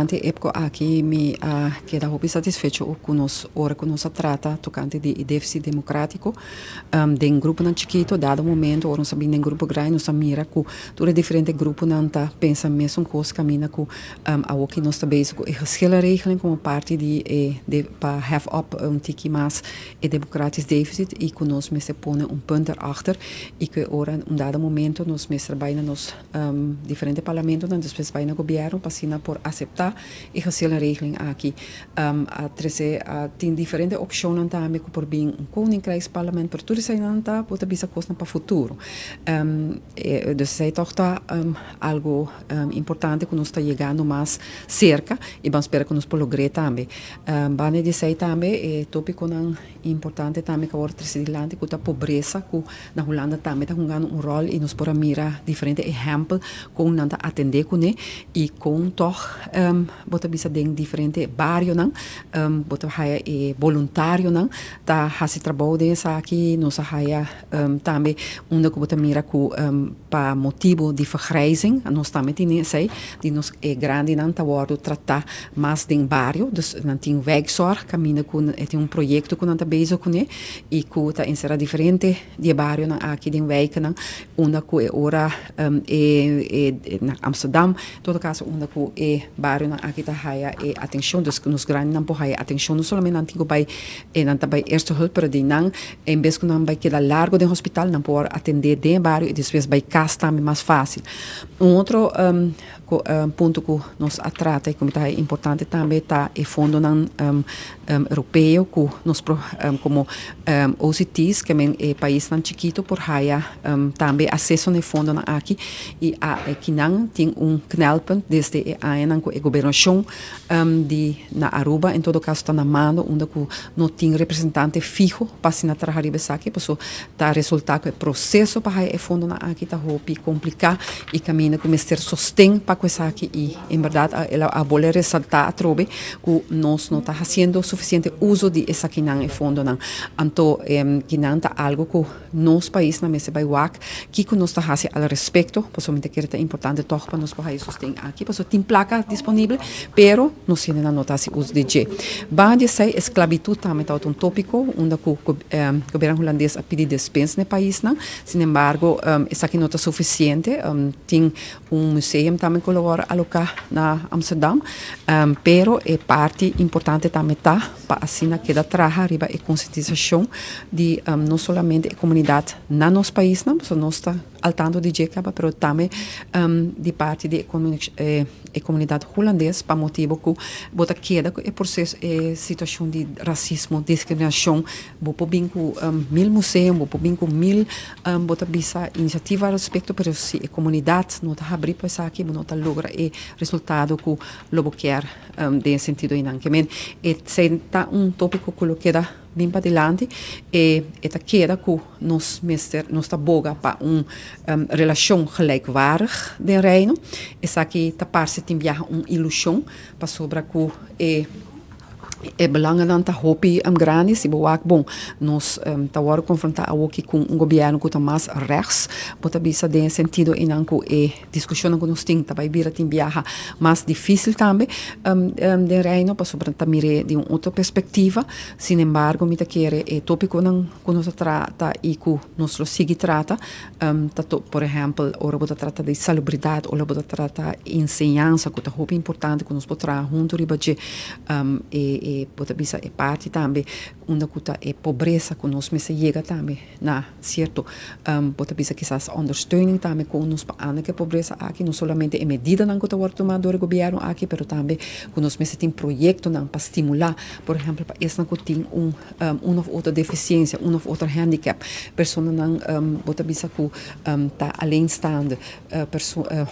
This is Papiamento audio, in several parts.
Durante e epco aki mi a keda hopi satisfecho cu nos ora cu nos a trata tocante di e deficit democratico den gruponan chikito. Dado momento ora nos a bin den grupo grandi nos a mira cu tur e diferente gruponan ta pensa mesun cos caminda cu awoki nos ta bezig cu e geschillenregeling como parti di e pa hef op un tiki mas e democratisch deficit y cu nos mester pone un punt erachter y cu e ora un dado momento nos mester bay na nos diferente parlamentonan despues bai na gobierno pa asina por acepta e geschillenregeling aki. A trece a tin diferente opcionnan tambe cu por bin un koninkrijksparlement pero tur esainan ta bo ta bisa cosnan pa futuro. Dus esai toch ta algo importante cu nos ta yegando mas cerca y ban spera cu nos por logr'e tambe. Banda di esai tambe e topiconan Importante tambe ku a wòrdu trese dilanti ku ta pobresa ku na Hulanda tambe ta hungando un ròl i nos por a mira diferente ehèmpel kon nan ta atendé kuné i kon tòg bo ta bisa den diferente barionan bo ta haya e boluntarionan ta hasi trabou den esaki. Nos a haya tambe unda ku bo ta mira ku pa motibu di vergrijzing nos tambe tene esei di nos e grandinan ta wòrdu tratá mas den bario, dus nan tin wijkzorg kaminda ku e tin un proyekto ku nan ta bezig kuné i ku ta enserá diferente di e barionan aki den wijkennan unda ku e ora e na Amsterdam todo kaso unda ku e barionan aki ta haya e atenshon, dus nos grandinan por haya atenshon no solamente nan tin ku bai e nan ta bai eerste hulp pero di nan en bes ku nan bai keda largo den hospital nan por atendé den e bario i despues bai kas tambe mas fásil. Un otro punto ku nos a trata i ku mi ta haña importante tambe ta e fondonan europeo ku nos por komo OCT's ke men e paisnan chikitu por haya tambe aseso na e fondonan aki i kinan tin un knelpunt desde e añanan ku e gobernashon di na Aruba en todo kaso ta na mando unda ku no tin representante fiho pa asina traha riba esaki paso ta resulta ku e proseso pa haya e fondonan aki ta hopi kompliká i kaminda ku mester sosten pa ku esaki i en bèrdat el a bolbe resaltá atrobe ku nos no ta hasiendo sufisiente uso di esakinan e fondonan anto kinan ta algu ku nos paisnan mester bai wak kiko nos ta hasi al respekto pasobra mi ta kere ta importante tòg pa nos por haya sosten aki pasobra tin plaka disponibel pero nos hendenan no ta hasi uso di dje. Banda di esei esklabitut tambe tabata un topiko unda ku gobierno hulandes a pidi despens na e paisnan sinembargo esaki no ta sufisiente tin un museum tambe ku lo wòrdu aloká na Amsterdam pero e parti importante tambe ta pa asina keda traha riba e konsientisashon di no solamente e komunidat na nos paisnan, pasobra nos ta al tanto di dje kaba, pero tambe di parti di e komunidat hulandes pa motibu ku bo ta keda ku e proseso e situashon di rasismo, diskriminashon, bo por bin ku mil museo, bo por bin ku mil bo ta bisa inisiativa al respekto, pero si e komunidat no ta habri pa esaki bo no ta logra e resultado ku lo bo kier. Den e sentido einan ke men e ta un tópiko ku lo keda bin padilanti e e ta keda ku nos mester nos ta boga pa un relashon gelijkwaardig den Reino. Esaki ta parse tin biaha un ilushon pasobra ku e e belangennan ta hopi grandi. Si bo wak bon nos ta wòrdu konfrontá awoki ku un gobièrnu ku ta mas rèks bo ta bisa den e sentido einan ku e Diskushonnan ku nos tin ta bai bira tin biaha mas difísil tambe den Reino pasobra ta mir'é di un otro perspektiva. Sin embargo mi ta kere e tópikonan ku nos a trata i ku nos lo sigui trata ta por ehèmpel ora bo ta trata di salubridat, ora bo ta trata enseñansa ku ta hopi importante ku nos por traha huntu riba dje e bo ta bisa e parti tambe unda ku ta e pobresa ku nos mester yega tambe. Na sierto, bo ta bisa kisas ondersteuning tambe kon nos pa anda ku e pobresa aki, no solamente e medidanan ku ta wòrdu tumá dor e gobièrnu aki, pero tambe ku nos mester tin proyektonan pa stimulá, por ehèmpel pa esnan ku tin un un òf otro defisiensia, un òf otro hèndikèp, personanan bo ta bisa ku ta alleenstaande,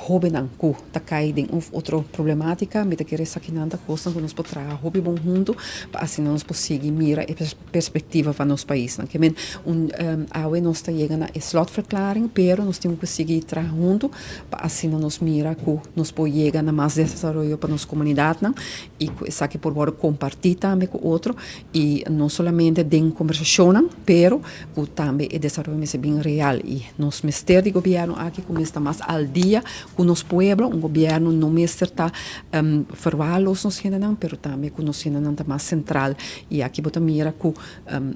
hóbennan ku ta kai den un òf otro problemátika. Mi ta kere esakinan ta kosnan ku nos por traha hopi bon huntu. huntu pa asina nos por sigui mira e perspectiva pa nos paisnan. Ke men un awe nos ta yega na e slotverklaring, pero nos tin ku sigui traha huntu pa asina nos mira ku nos por yega na mas desaroyo pa nos komunidatnan i ku esaki por wòrdu kompartí tambe ku otro i no solamente den kombersashonnan, pero ku tambe e desaroyo mester bin real i nos mester di gobièrnu aki ku mester ta mas al dia ku nos pueblo. Un gobièrnu no mester ta verwaarloos nos hendenan, pero tambe ku nos hendenan ta mas sentral i aki bo ta mira ku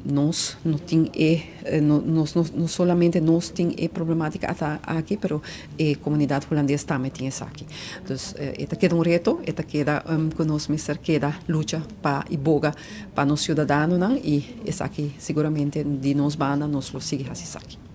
nos no tin e nos no solamente nos tin e problematica ata aki, pero e comunidad hulandes tambe tin esaki. Dus e ta keda un reto, e ta keda ku nos mester keda lucha pa i boga pa nos ciudadanonan i esaki siguramente di nos banda nos lo sigui haci esaki.